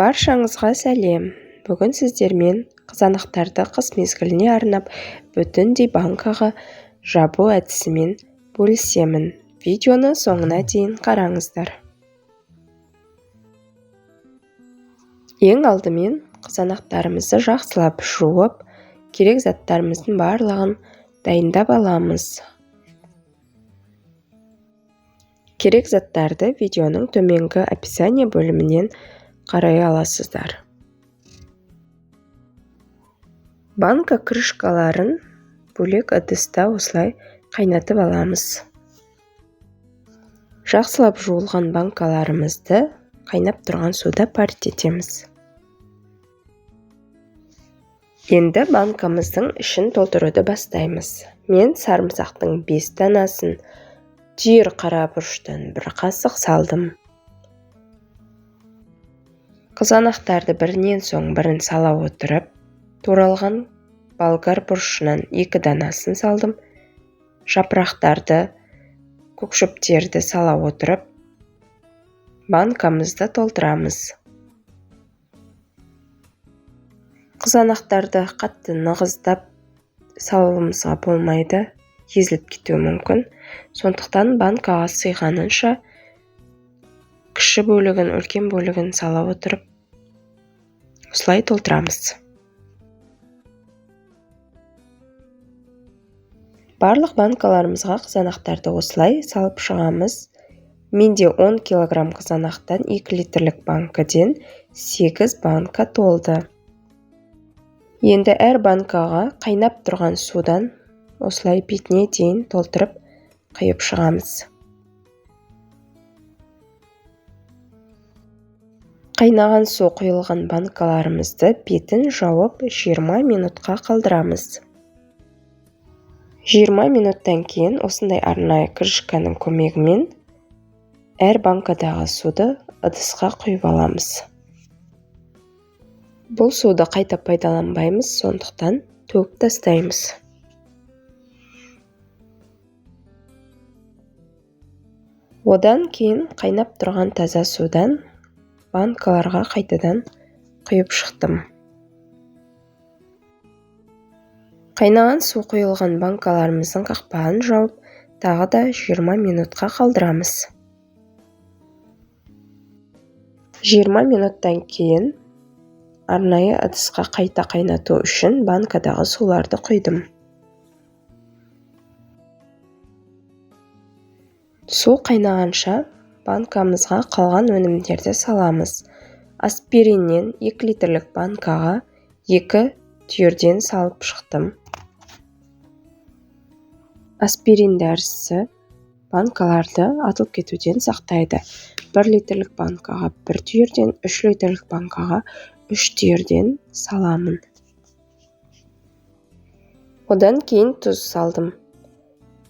Баршаңызға сәлем! Бүгін сіздермен қызанақтарды қыс мезгіліне арнап бүтіндей банкаға жабу әдісімен бөлісемін. Видеоны соңына дейін қараңыздар. Ең алдымен қызанақтарымызды жақсылап жуып, керек заттарымыздың барлығын дайындап аламыз. Керек заттарды видеоның төменгі описание бөлімінен қарай аласыздар. Банка крышкаларын бөлек ыдыста осылай қайнатып аламыз. Жақсылап жуылған банкаларымызды қайнап тұрған суда парить етеміз. Енді банкамыздың ішін толтыруды бастаймыз. Мен сарымсақтың 5 данасын, түйір қара бұрыштан 1 қасық салдым. Қызанақтарды бірінен соң бірін сала отырып, туралған болгар бұрышынан 2 данасын салдым. Жапырақтарды, көк шөптерді сала отырып, банкамызды толтырамыз. Қызанақтарды қатты нығыздап салуымызға болмайды, езіліп кетуі мүмкін. Сондықтан банкаға сыйғанынша кіші бөлігін, үлкен бөлігін сала отырып, осылай толтырамыз. Барлық банкаларымызға қызанақтарды осылай салып шығамыз. Менде 10 килограмм қызанақтан 2 литрлік банкіден 8 банка толды. Енді әр банкаға қайнап тұрған судан осылай бетіне дейін толтырып құйып шығамыз. Қайнаған су құйылған банкаларымызды бетін жауып 20 минутқа қалдырамыз. 20 минуттан кейін осындай арнайы крышканың көмегімен әр банкадағы суды ыдысқа құйып аламыз. Бұл суды қайта пайдаланбаймыз, сондықтан төгіп тастаймыз. Одан кейін қайнап тұрған таза судан банкаларға қайтадан құйып шықтым. Қайнаған су құйылған банкаларымыздың қақпағын жауып, тағы да 20 минутқа қалдырамыз. 20 минуттан кейін арнайы ыдысқа қайта қайнату үшін банкадағы суларды құйдым. Су қайнағанша банкамызға қалған өнімдерді саламыз. Аспириннен 2 литрлік банкаға 2 түйірден салып шықтым. Аспирин дәрісі банкаларды атылып кетуден сақтайды. 1 литрлік банкаға 1 түйірден, 3 литрлік банкаға 3 түйірден саламын. Одан кейін тұз салдым.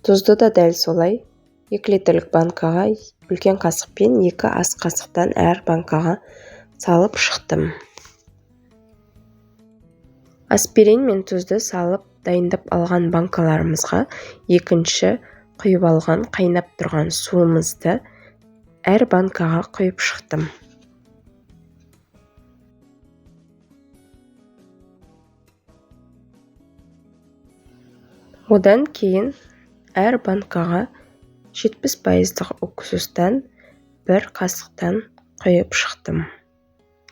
Тұзды да дәл солай 2 литрлік банкаға үлкен қасықпен 2 ас қасықтан әр банкаға салып шықтым. Аспирин мен тұзды салып дайындап алған банкаларымызға екінші құйып алған қайнап тұрған суымызды әр банкаға құйып шықтым. Одан кейін әр банкаға 70% уксустан 1 қасықтан құйып шықтым.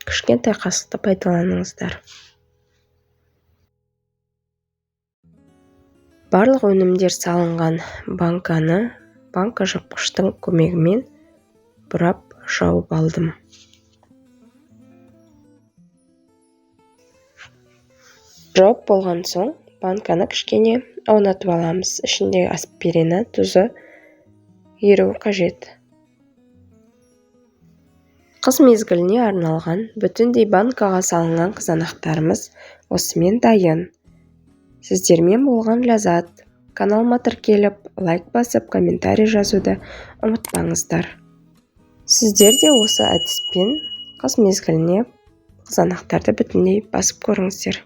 Кішкентай қасықты пайдаланыңыздар. Барлық өнімдер салынған банканы банка жапқыштың көмегімен бұрап жауып алдым. Жауып болған соң банканы кішкене аунатып аламыз. Ішіндегі аспирины, тұзы еруі қажет. Қыс мезгіліне арналған бүтіндей банкаға салынған қызанақтарымыз осымен дайын. Сіздермен болған Ләззат. Каналыма тіркеліп, лайк басып, комментарий жазуды ұмытпаңыздар. Сіздер де осы әдіспен қыс мезгіліне қызанақтарды бүтіндей басып көріңіздер.